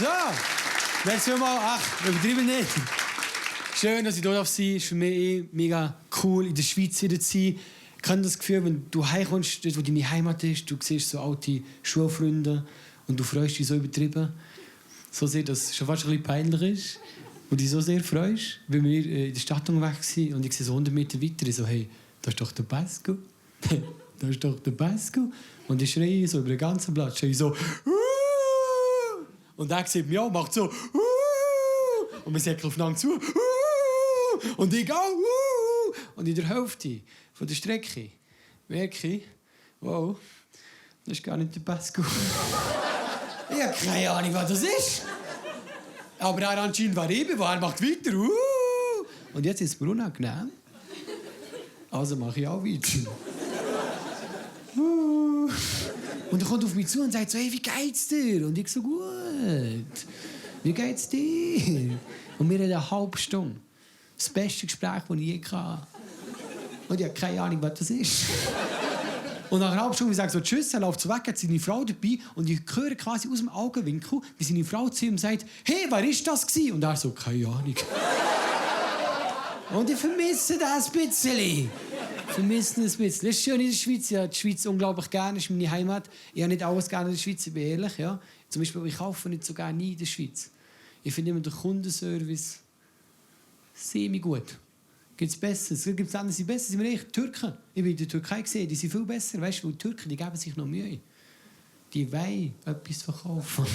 So, merci mal. Ach, übertrieben nicht. Schön, dass ich hier sein darf. Es ist für mich mega cool, in der Schweiz wieder zu sein. Ich kenne das Gefühl, wenn du heimkommst, dort wo deine Heimat ist, du siehst so alte Schulfreunde und du freust dich so übertrieben. So sehr, dass es schon fast ein bisschen peinlich ist. Und dich so sehr freust, weil wir in der Stadt unterwegs waren und ich sehe so 100 Meter weiter, ich so, hey, da ist doch der Basco. Da ist doch der Basco. Und ich schreie so über den ganzen Platz, schreie so, und er sieht mich auch, macht so, und wir säckeln aufeinander zu, und ich auch, und in der Hälfte von der Strecke merke ich, wow, das ist gar nicht der Basco. Ich habe keine Ahnung, was das ist. Aber er anscheinend war eben, weil er macht weiter. Und jetzt ist es mir unangenehm. Also mache ich auch weiter. Und er kommt auf mich zu und sagt so, hey, wie geht's dir? Und ich so, gut. Wie geht's dir? Und wir reden eine halbe Stunde. Das beste Gespräch, das ich je hatte. Und ich habe keine Ahnung, was das ist. Und nach einer halben Stunde sage ich so tschüss, er läuft so weg, hat seine Frau dabei und ich höre quasi aus dem Augenwinkel, wie seine Frau zu ihm sagt, hey, wer ist das gewesen? Und er so, keine Ahnung. Und ich vermisse das ein bisschen. Das ist schön in der Schweiz. Ich habe die Schweiz unglaublich gerne, das ist meine Heimat. Ich habe nicht alles gerne in der Schweiz, ich bin ehrlich. Ja. Zum Beispiel, ich kaufe nicht so gerne nie in der Schweiz. Ich finde immer den Kundenservice semi-gut. Gibt es Besseres? Gibt es andere, die besser sind? Wir echt Türken. Ich bin in der Türkei gesehen, die sind viel besser. Weißt du, weil die Türken, die geben sich noch Mühe. Die wollen etwas verkaufen.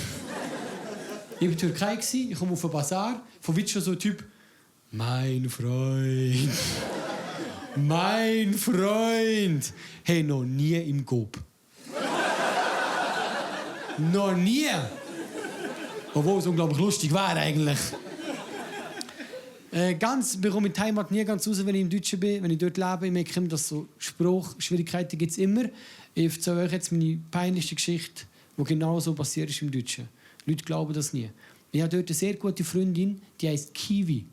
Ich war in der Türkei, ich komme auf den Bazar, von weit schon so ein Typ, mein Freund. Mein Freund. Hey, noch nie im Coop. Noch nie. Obwohl es unglaublich lustig wäre eigentlich. Ganz bekomme ich die Heimat nie ganz raus, wenn ich im Deutschen bin, wenn ich dort lebe. Ich merke immer, dass so Spruchschwierigkeiten gibt es immer. Ich erzähle euch jetzt meine peinlichste Geschichte, die genau so passiert ist im Deutschen. Leute glauben das nie. Ich habe dort eine sehr gute Freundin, die heisst Kiwi.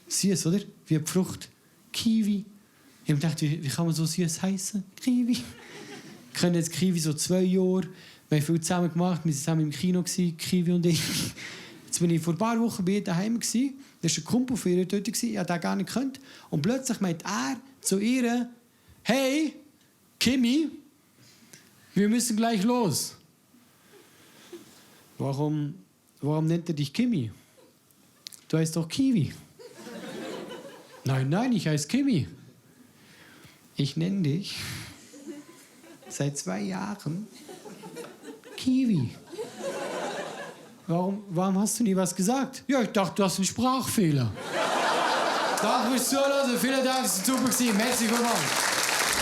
Süß, oder? Wie eine Frucht. Kiwi. Ich habe gedacht, wie kann man so süß heißen? Kiwi. Ich kenne jetzt Kiwi so 2 Jahre. Wir haben viel zusammen gemacht. Wir waren zusammen im Kino, Kiwi und ich. Jetzt bin ich vor ein paar Wochen bei ihr daheim. Da war ein Kumpel von ihr dort. Ich habe den gar nicht gekannt. Und plötzlich meint er zu ihr, hey, Kimi, wir müssen gleich los. Warum nennt er dich Kimi? Du heißt doch Kiwi. Nein, ich heiße Kimi. Ich nenne dich seit 2 Jahren Kiwi. Warum hast du nie was gesagt? Ja, ich dachte, du hast einen Sprachfehler. Danke fürs Zuhören. Vielen Dank, es war super. Merci vielmals.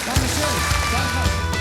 Dankeschön. Danke.